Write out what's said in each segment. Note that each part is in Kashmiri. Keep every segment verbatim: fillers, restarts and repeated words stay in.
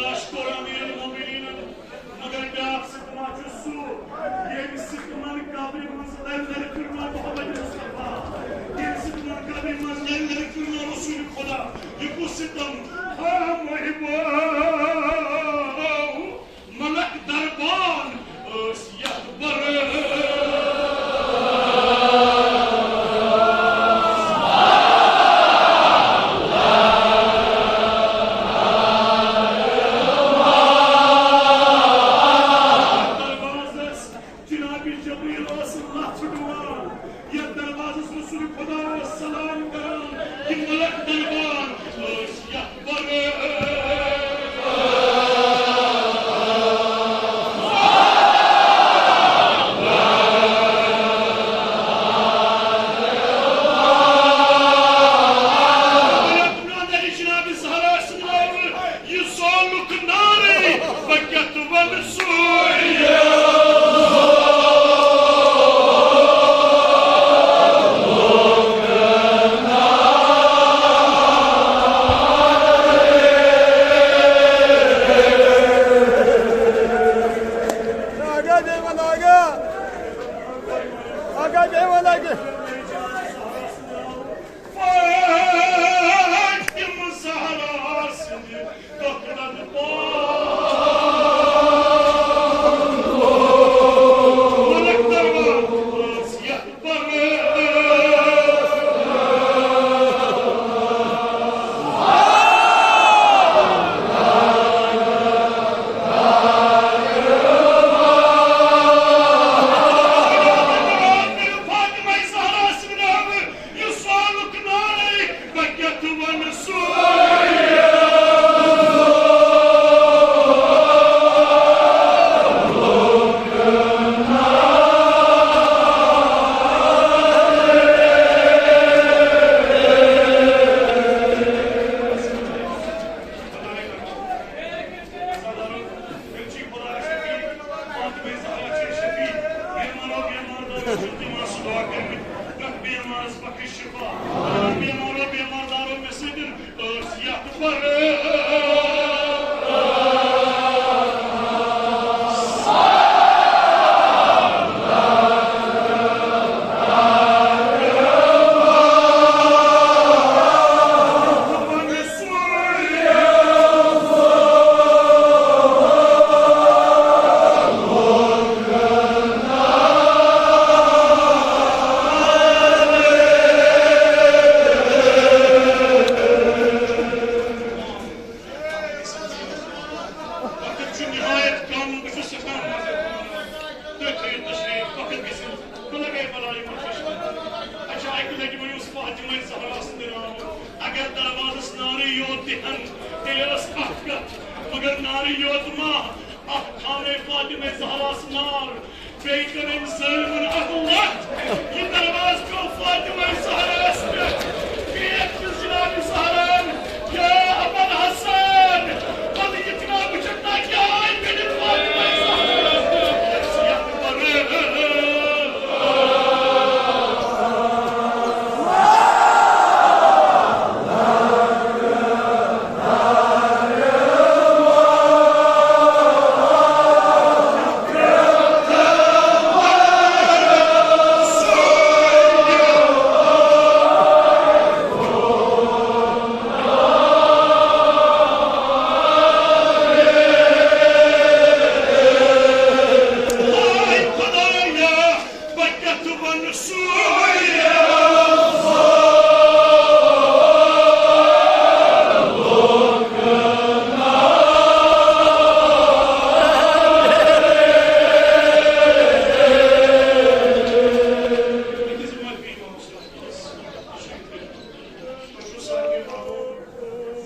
لاش کوٚر امیر المومنینن، مگر بیٛاکھ صدمہ چھُ سُہ، ییٚمہِ صدمن قبرِ منٛز لرِ لرِ پھِرنوو محمد مصطفیٰ، ییٚمہِ صدمن قبرِ منٛز لرِ لرِ پھِرنوو رسول خدا۔ یہِ کُس صدم؟ ہا محبو، ملک دربان ٲسۍ یتھ برٲے۔ دروازس جناب جبریل اوس لژھ ڈُوان، یتھ دروازس رسول خدا اوس سلام کران، یہِ ملک دربان ٲسۍ یتھ برٲے۔ جناب زہرا سٕنٛدِ ناوٕ یہِ زولُک نارے، بہٕ کیٛاہ تہٕ وَنہٕ سُے۔ آگے دے وَن، آگے۔ آگے دے وَن، آگے۔ فاطمہ زہرا سٕنٛدِ دۄکھرن پاس۔ ملک دربان ٲس یتھ برٲے۔ فاطمہ زہرا سٕنٛدِ ناوٕ یہِ زولُک نارے، بہٕ کیٛاہ تہٕ وَنہٕ سُے۔ بیمارس بخش شفا۔ بیمارو، بیمار دارو مےٚ سۭتۍ ٲس یتھ برٲے۔ وقت چھُ نہایت کم، بہٕ چھُس سٮ۪ٹھاہ معذرت۔ تُہۍ تھٲیِو تشریف، وقت گژھِ، بہٕ لگے بلاے مُشکِل۔ اچھا، اَکہِ لٹہِ ؤنِو فاطمہ زہرا سٕنٛدِ ناوٕ۔ اگر دروازس نارٕے یوت دِہن، تیٚلہِ ٲس اکھ کتھ، مگر نارٕے یوت ما، اتھ تھاونے فاطمہ زہراہس نار۔ بیٚیہِ کٔر أمۍ ظٲلمن اکھ لتھ۔ یہِ دروازٕ پیوٚو فاطمہ زہراہس پٮ۪ٹھ۔ بیٚیہِ أکِس جناب زہران، یا ابا الحسن، پتہٕ یہِ جناب وٕچھن نا کیٛاہ آے کٔرِتھ فاطمہ زہراہس پٮ۪ٹھ۔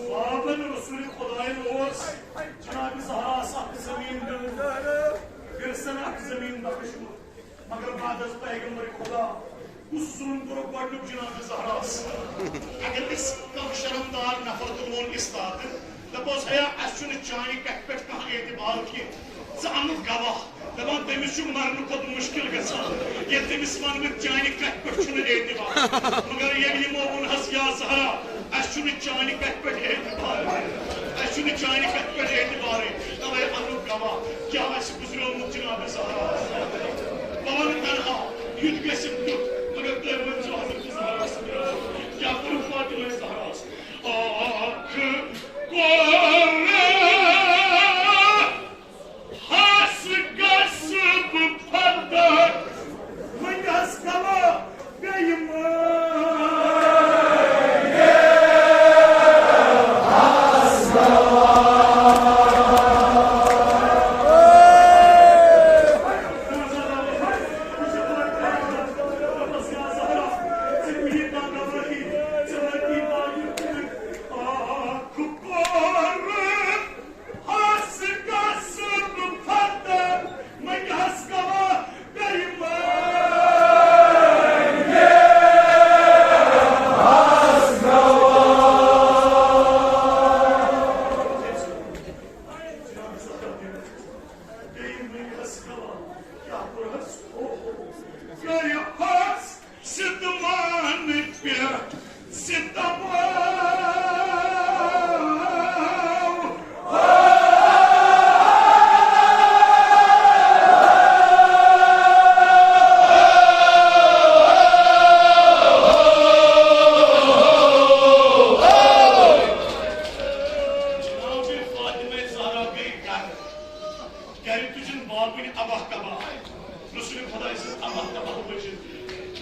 بابن رسول خداین اوس جناب زہراہس اکھ زمین دیُتمُت، ورثن اکھ زمین بخشمُت۔ مگر بعد از پیغمبر خدا، کُس ظلم کوٚرُکھ گۄڈٕنیُک جناب زہراہس؟ اگر أسۍ کانٛہہ شرمدار نفر تُلون استاد، دپوس، ہیا، اسہِ چھُنہٕ چانہِ کتھِ پٮ۪ٹھ کانٛہہ اعتبار کینٛہہ، ژٕ انُکھ گواہ، دپان، تٔمِس چھُ مرنہٕ کھۄتہٕ مُشکِل گژھان، ییٚلہِ تٔمِس ونہٕ بہٕ چانہِ کتھِ پٮ۪ٹھ چھُنہٕ اعتبار۔ مگر ییٚلہِ یِمو ووٚن حظ، یا زہرا، اسہِ چھُنہٕ چانہِ کتھِ پٮ۪ٹھ اعتبار۔ اَسہِ چھُنہٕ چانہِ کتھِ پٮ۪ٹھ اعتبارٕے، توے انُک گواہ کیٛاہ آسہِ گُزریومُت جناب زہرا۔ بہٕ ونہٕ تنہا، یُتھ گژھِ تیُتھ، مگر تُہۍ ؤنۍزیو حضرت زہرا سٕنٛدِ رٲژ کیٛاہ کوٚرُکھ فاطمہ زہراہَس۔ اکھ کوٚر ہس گژھٕ بہٕ فتح، وۄنۍ ہس گواہ بیٚیہِ مٲنۍ۔ ہس گژھٕ بہٕ فتح، وۄنۍ ہس گواہ بیٚیہِ مٲنۍ۔ بیٚیہِ مٲنۍ ہس گواہ، کیٛاہ کوٚرہس؟ اوہو، کٔرِہس ستمن پٮ۪ٹھ ستم۔ جناب فاطمہ زہرا گٔے گرٕ۔ گرِ تُجن بابٕنۍ ابا کبا۔ رسول خداے سٕنٛز ابا کبا ؤچھِتھ۔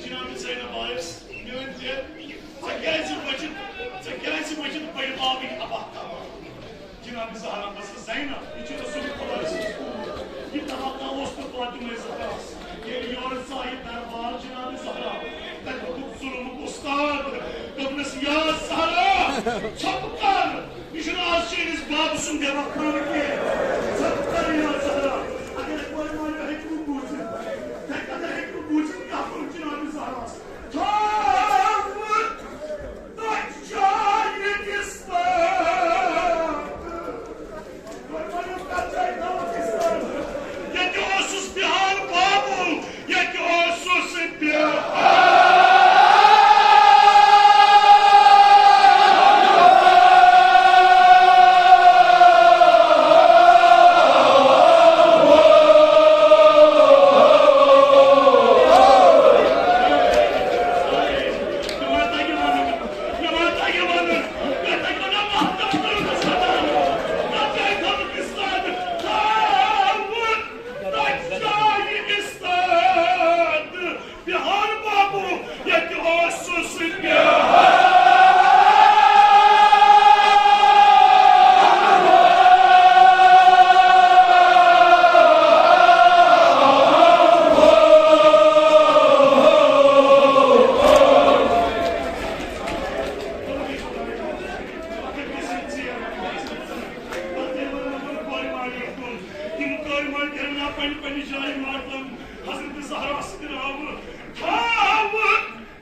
جناب زینب آیس، میٲنۍ بیٚنہِ، ژےٚ کیٛازِ ؤچھِتھ، ژےٚ کیٛازِ ؤچھِتھ بٔڑِ بابٕنۍ ابا کبا؟ جناب زہرا بس زینب، یہِ چھِ رسول خداے سٕنٛز کوٗر۔ یہِ توقع اوس نہٕ فاطمہ زہراہس۔ ییٚلہِ یورٕ ژایہِ دربار جناب زہرا، تتہِ ووٚتھُکھ ظلمُک استاد۔ دوٚپنس، یا زہرا، ژھۄپہٕ کر۔ یہِ چھُنہٕ آز چٲنِس بابہٕ سُنٛد دیوان خانہٕ کینٛہہ۔ ژٕ کر یا زہرا، اگر کورِ مالہِ ہیٚکہِ نہٕ بوٗزِتھ، تۄہہِ اگر ہیٚکہِ نہٕ بوٗزِتھ، کیٛاہ کوٚر جناب زہراہَس؟ تھاوُن تۄہہِ جایہِ استاد۔ ییٚتہِ اوسُس بیٚہان بابُل، ییٚتہِ اوسُس بیٚہان۔ تَتھ جایہِ استاد بیٚہان بابو، ییٚتہِ اوسُس بیٚہان۔ تِم کٔرۍ وۄنۍ گرِ نا پننہِ پننہِ جایہِ ماتم، حضرت زہرا سٕنٛدِ ناوٕ تھاوٕ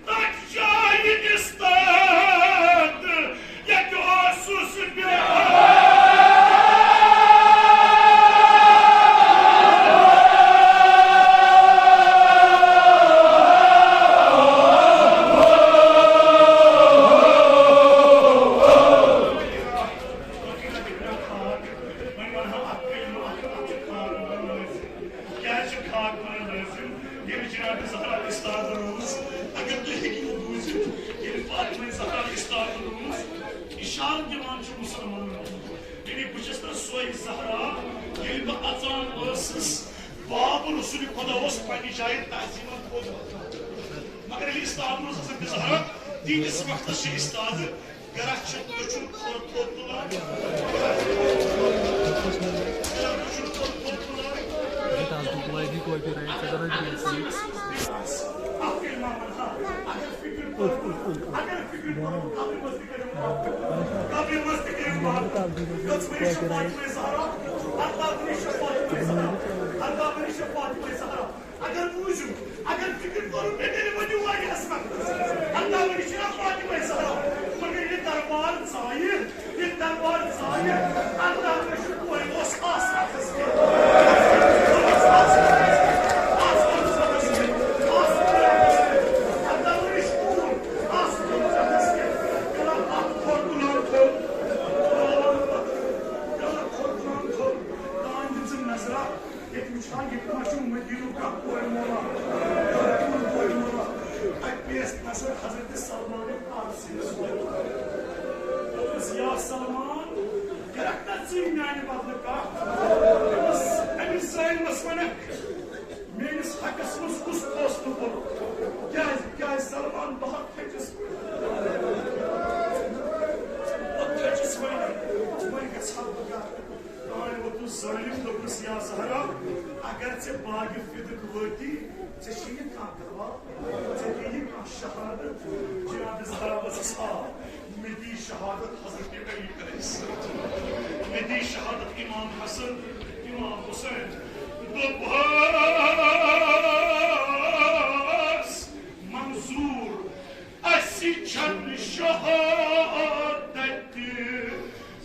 تتھ جایہِ استاد، ییٚتہِ اوسُس بیٚہان۔ وۄنۍ وَنہٕ ہا اَکھ کلمہٕ، اَکھ، اَکھ چھِ خاک بَنٲوِتھ۔ کیٛازِ چھِ خاک بَنان لٲزِم؟ ییٚلہِ جناب زہرا استاد روٗز، اگر تُہۍ ہیٚکِو نہٕ بوٗزِتھ، ییٚلہِ فاطمہ زہرا استاد روٗز، اِشارٕ دِوان چھُ مُسلمانَن۔ یعنی بہٕ چھَس نہٕ سۄے زہرا، ییٚلہِ بہٕ اَژان ٲسٕس، باب رسول خدا اوس پننہِ جایہِ تعظیمن پوٚز وۄتھان۔ مگر ییٚلہِ استاد روٗز حضرت زہرا، تِہنٛدِس وقتس چھِ استاد گرا چھِ دٔچھُن کھۄر تھوٚد تُلان۔ گرا دٔچھُن کھۄر تھوٚد تُلان۔ اَتھ کیٛاہ ناو وَنہٕ ہا؟ اگر فِکر کوٚرُکھ، اگر فِکر کوٚرُکھ، قبرِ منٛز تہِ کٔرِو معاف۔ قبرِ منٛز تہِ کٔرِو معاف۔ کٔژ ؤری چھِ فاطمہ زہرا؟ اَرداہ ؤری چھِ فاطمہ زہرا۔ اَرداہ ؤری چھِ فاطمہ زہرا۔ اگر بوٗزِو، اگر فِکر کوٚرُکھ، مےٚ تیٚلہِ ؤنِو واریاہَس وقتَس۔ اَرداہ ؤری چھِ فاطمہ زہرا۔ مگر یہِ دربار ژایہِ، یہِ دربار ژایہِ۔ اَرداہ ؤری چھُ کورِ اوس آسمانَس کیٛاہ؟ آسمانَس کیٛاہ؟ اَرداہ ؤری چھُ کوٗر آسمانَس کیٛاہ؟ کران اَتھ کھۄر تُلان تھوٚد۔ یا سلمان، کَرَکھ نا ژٕے میٛانہِ بدلہٕ کَتھ؟ أمِس، أمِس ظٲلمَس وَنَکھ، میٛٲنِس حقَس منٛز کُس فٲصلہٕ کوٚر؟ کیٛازِ، کیٛازِ سلمان، بہٕ ہا تھٔچِس۔ بہٕ تھٔچِس وۄنۍ، وۄنۍ گژھٕ ہا بہٕ گَرٕ۔ تانۍ ووتُس ظٲلِم، دوٚپُس، یا زہرا، اگر ژےٚ باغِ فِدٕک وٲتی، ژےٚ چھُے یہِ کانٛہہ گواہ؟ ژےٚ دِیہِ کانٛہہ شہادت؟ جناب زہرا ؤژھٕس آب، مےٚ دی شہادت حضرت علی علیہ السلام، مےٚ دی شہادت امام حسن، امام حسین۔ دوٚپہَس، منظور، اَسہِ چھَنہٕ شہادت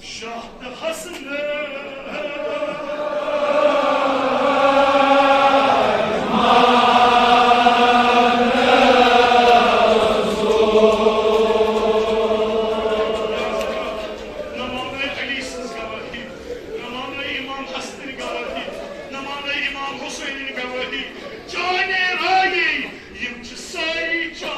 شاہ تہٕ حسن۔ نہ مانو علی سٕنٛز گواہی، نہ مانو امام حسنٕنۍ گواہی، نہ مانو امام حسینٕنۍ گواہی۔ چانہِ رایہِ یِم چھِ سٲری چار۔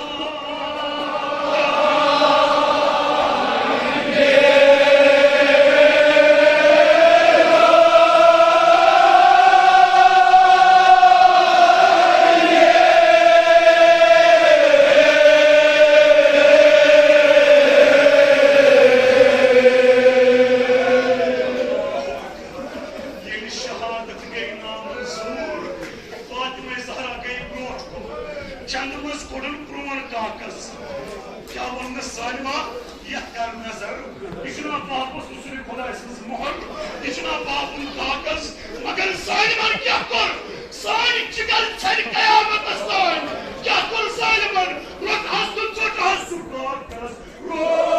ییٚلہِ شہادت گٔے نامنظوٗر، فاطمہ زہرا گٔے برونٛٹھ کُن، چندٕ منٛز کوٚڑُن پرون کاغذ۔ کیٛاہ ووٚننَس ظالما؟ یَتھ کر نظر۔ یہِ چھُنا پاپس حسن خداے سٕنٛز مۄہر؟ یہِ چھُنا پاپُن کاغذ؟ مگر ظالمن کیٛاہ کوٚر؟ سانہِ جگر ژھرِ قیامتس تام کیٛاہ کوٚر ظالمن؟ روٚٹہَس تہٕ ژوٚٹہَس سُہ کاغذ۔